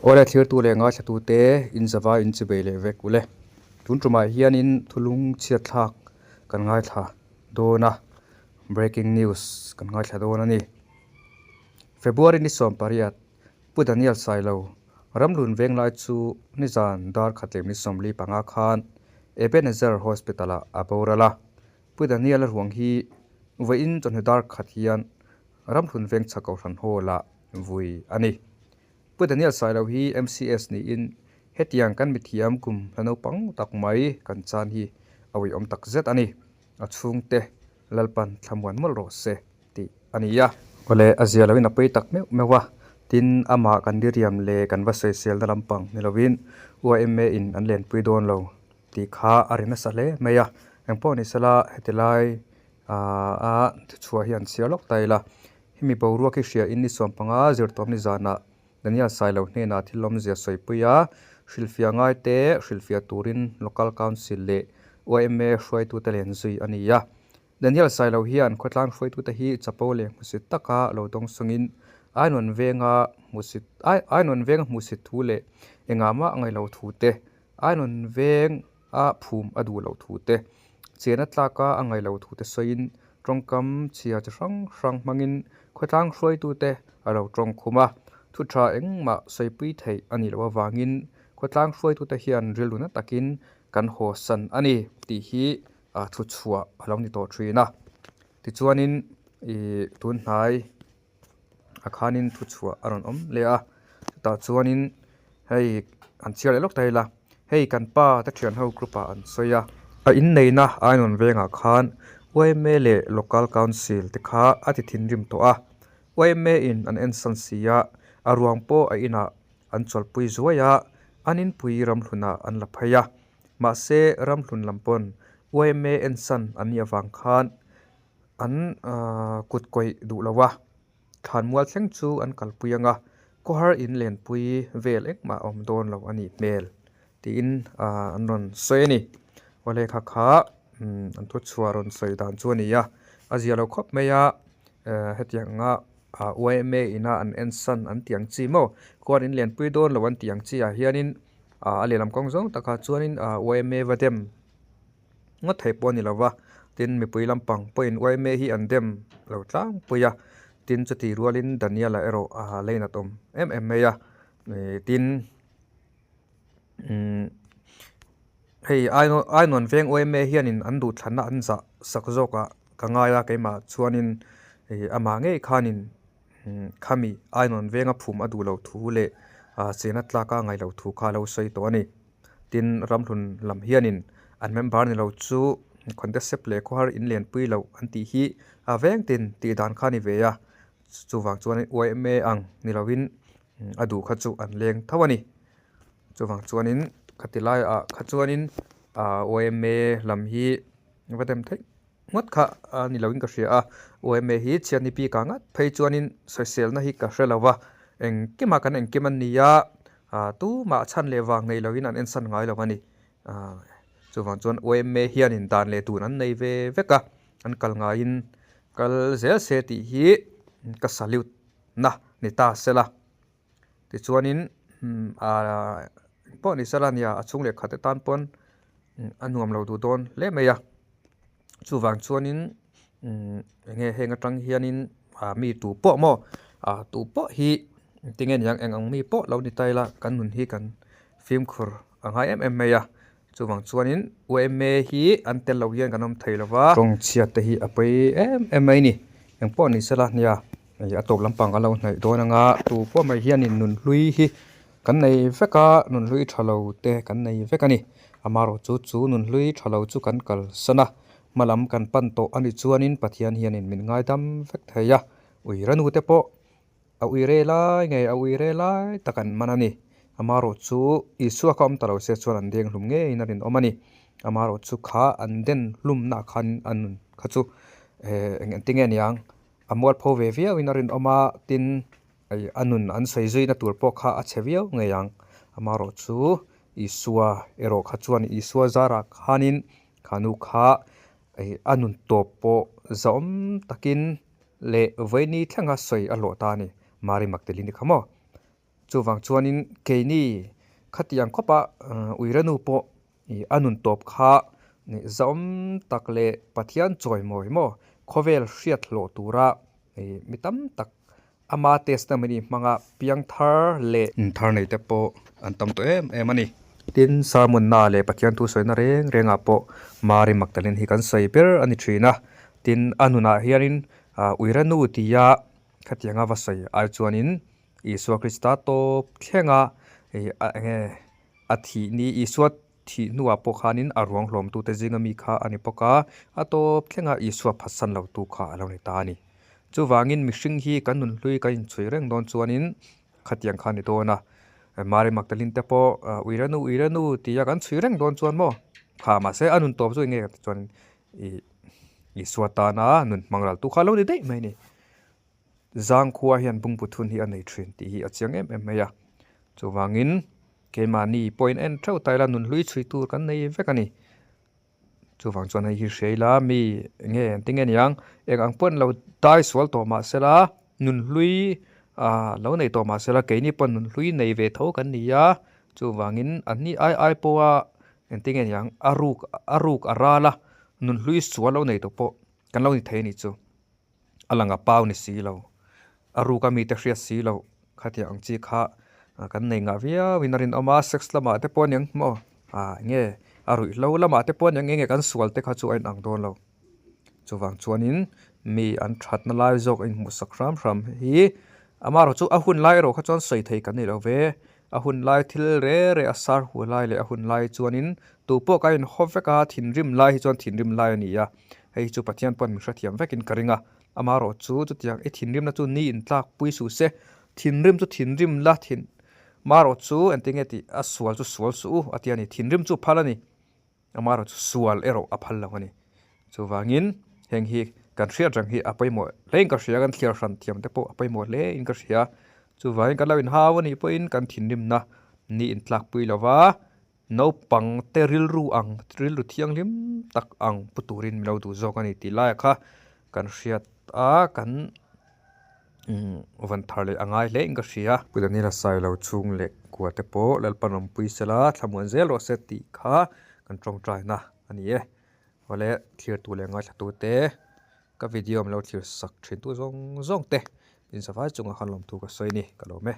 Awle thlirtu leh ngaithlatute inzava inchibei leh vek ule. Tun tumah hianin thulung chhiatthlak kan ngaithla dawn a, breaking news kan ngaithla dawn a ni. February ni 18, Pu Daniel Sailo, Ramlun Venglai chu nizan dar khat leh minute 45 khan Ebenezer Hospital-ah a boral a. Pu Daniel-a ruang hi vawiin chawhnu dar khat hian Ramhlun Vengchhak Kohhran Hall-ah vui a ni. Pu Daniel Sailo hi MCS niin hetiang kan mithiam kum hla naupang tak mai kan chan hi a uiawm tak zet a ni. A chhungte Lalpan thlamuan mawlh rawh se tih a ni a. Awle, a zia loin a pawi tak meuh meuh a, tin amah kan diriam leh kan va sawiselna lampang ni lovin UIMA in an lenpui dawn lo tih kha a ri nasa hle mai a. Engpawh ni sela heti lai a thuchhuah hi an chhiar lawk ta ila. Hemi boruak hi hria in ni 15 zirtawm ni zanah Daniel Sailo hnenah thil awmzia sawipui a, hrilhfiah ngaite hrilhfiah turin Local Council leh yma hruaitute len zui a ni a. Daniel Sailo hian khawtlang hruaitute hi chapo leh hmusit taka lo dawng sungin Ainawn venga hmusit Ainawn venga hmusit thu leh engah mah a ngaih lo thu te, Ainawn veng a phum a duh loh thu te, chena tlaka a ngaih loh thu te sawiin tawngkam chhia chi hrang hrang hmangin khawtlang hruaitute a lo tawng khum a. Thu tha engmah sawipui theih a nih loh avangin khawtlang hruaitute hian rilru na takin kan haw san a ni tih hi thu chhuah a lo ni tawh thin a. Tichuanin ih tun hnai a khanin thu chhuah a rawn awm leh a chutah chuanin hei an chhiar leh lawk ta ila hei kan pa te thian ho group ah an sawi a a inneihna Ainawn vengah khan yma leh local council te kha a ti thinrim tawh a yma in an ensan si a a ruang pawh a inah an chawlhpui zuai a an inpui ramhlunah an la phei a mahse ramhlun lam pawn yma ensan an nih avang khan. An kut kawih duh lo a, thlan mual thleng chu an kalpui ang a, khawhar in lenpui vel engmah a awm dawn lo a nih hmel tiin an rawn sawi a ni. Aw lehkha kha an thu chhuah rawn sawi dan chu a ni a, a zia lo khawp mai a, hetiang anga yma ina an ensan an tih ang chi maw, khuan in lenpui dawn lo an tih ang chi ah hianin a lehlam kawng zawng takah chuanin yma va dem. ngawt thei pawh a ni lo va, tin mipui lampang pawhin yma hi an dem lo tlangpui a, tin chuti rualin Daniel-a erawh a lei nat awm em em mai a, ih tin umm hei Ainawn veng yma hianin an duhthlanna an zah sak zawkah ka ngai a keimah chuanin ih amah ngei khanin khami Ainawn venga phum a duh loh thu leh chena tlaka ngaih loh thu kha a lo sawi tawh a ni. Tin, ramhlun lam hianin an member ni lo chu Khawntesep leh khawhar in lenpui loh an tih hi a veng tin tih dan kha a ni ve a, chuvang chuan yma ang ni lovin a duh kha chu an leng tho a ni. Chuvang chuanin khati laiah kha chuanin yma lam hi va dem theih ngawt kha a ni lovin ka hria a, yma hi chhiatni bikah ngat phei chuanin sawiselna hi ka hre lo va, engkimah kan engkim an ni a, Ah tumah chhan leh vang nei lovin an ensan ngai lo a ni. Ah chuvang chuan yma hianin dan leh tun an nei ve vek a, an kal ngaiin kal zel se tih hi ka salute na ni ta sela. Tichuanin ah pawh ni sela nia a chhung leh khat te tan pawn a nuam lo duh dawn hle mai a. Chuvang chuanin eng nge heng atang hianin ah mi tu pawh maw ah tu pawh hi tinge niang eng ang mi pawh lo ni ta ila kan nun hi kan fimkhur a ngai em em mai a chuvang chuanin yma hi an tel lo hian kan awm thei lo va. Tawng chhiat te hi a pawi em em mai a ni engpawh ni sela nia a tawp lampang kan lo hnaih dawn anga tu pawh mai hianin nunhlui hi Kan nei vek a, nunhlui tha lo te kan nei vek a ni. Amaherawhchu chu nunhlui tha lo chu kan kalsan a, hma lam kan pan tawh a ni chuanin Pathian hianin min ngaidam vek thei a, uire nu te pawh a uire lai nge a uire lai tak an man a ni. Amaherawhchu Isua kha awm ta lo se chuan an deng hlum ngeiin a rinawm a ni. Amaherawhchu kha an den hlumnaah khan a nun kha chu eng engtin nge niang a mualpho ve viauin a rinawm a, tin Hei a nun an sawi zuina tur pawh kha a chhe viau ngei ang. Amaherawh chu Isua erawh kha chuan Isua zarah khanin kha nu kha hei a nun tawp pawh zahawm takin leh vawiini thlenga sawi a hlawh ta a ni. Mari Magdalene kha maw? Chuvang chuanin keini khatiang khawpa uirenu pawh a nun tawp kha zahawm tak leh Pathian chawimawi maw khawvel hriat hlawh tura mi tam tak ama testimony hmanga piangthar leh thar nei te pawh an tam tawh em em a ni. Tin, sermon-na leh Pathian thu sawina reng rengah pawh Mary Magdalene hi kan sawi ber a ni thin a. Tin, a nunah hianin uirenu tia khatianga va sawi ai chuanin Isua Krista tawp thlenga eng nge a thih ni Isua thih hnuah pawh khanin a ruang hlawmtute zinga mi kha a ni bawk a, a tawp thlenga Isua phatsan lotu kha a lo ni ta a ni. Chuvangin mihring hi kan nunhlui kan inchhui reng dawn chuanin khatiang kha a ni dawn a, Mary Magdalene te pawh Uirenu Uirenu tia kan chhui reng dawn chuan maw kha mahse a nun tawp chu eng nge ka ti chuan ih Isua tana nun hmang raltu kha a lo ni daih mai a ni. Zangkhua hian bungbu thun hi a nei thin tih hi a chiang em em mai a. Chuvangin keimahni pawhin en theuh ta ila nunhlui chhui tur kan nei vek a ni. Chuvang chuan hei hi hria ila mi enge an ti nge niang eng ang pawhin lo dai sual tawh mah sela nunhlui ah lo nei tawh mah sela keini pawhin nunhlui nei ve tho kan ni a. Chuvangin an ni ai ai pawha engtin nge niang a ruk a ruk a ral a nunhlui sual lo nei tawh pawh kan lo ni thei a nih chu. A lang a pau ni si lo, a ruk a mite hriat si lo khatiang ang chi kha kan nei ngah viau in a rinawm a, sex lamah te pawh a niang maw ah enge a ruihhlo lamah te pawh a niang enge kan sual te kha chu a inang dawn lo. Chuvang chuanin mi an thatna lai zawk a inhmuhsak hram hram hi amaherawhchu a hun lai erawh kha chuan sawi thei kan ni lo ve, A hun lai thil re re a sar hu lai leh a hun lai chuanin tupawh ka inhaw vek a, thinrim lai hi chuan thinrim lai a ni a, hei hi chu Pathian pawn min hrethiam vekin ka ring a, amaherawh chu chutiang i thinrimna chu ni intlak pui suh se, thinrim chu thinrim la thin marawh chu engtinge tih a sual chu sual suh u a ti a ni, thinrim chu phal a ni. Amaherawh chu sual erawh a phal lo a ni. Chuvangin heng hi kan hriat reng hi a pawimawh hlein ka hria, kan thliar hran thiam te pawh a pawimawh hlein ka hria. Chuvangin kan lo inhau a nih pawhin kan thinrimna ni intlakpui lo va, naupang te rilru ang, rilru thianghlim tak ang pu turin min lo duh zawk a ni tih laiah kha kan hriat a, kan Van thar leh a ngai hle in ka hria. Pu Daniel a sai lo chhung leh kua te pawh Lalpan awmpui sela thlamuan zel rawh se tih kha kan tawngtaina a ni e. Awle thlir tu leh ngaithla te ka video min lo thlir sak thin tu zawng zawng te in zavai chungah khan lawmthu ka sawi a ni ka lawm e.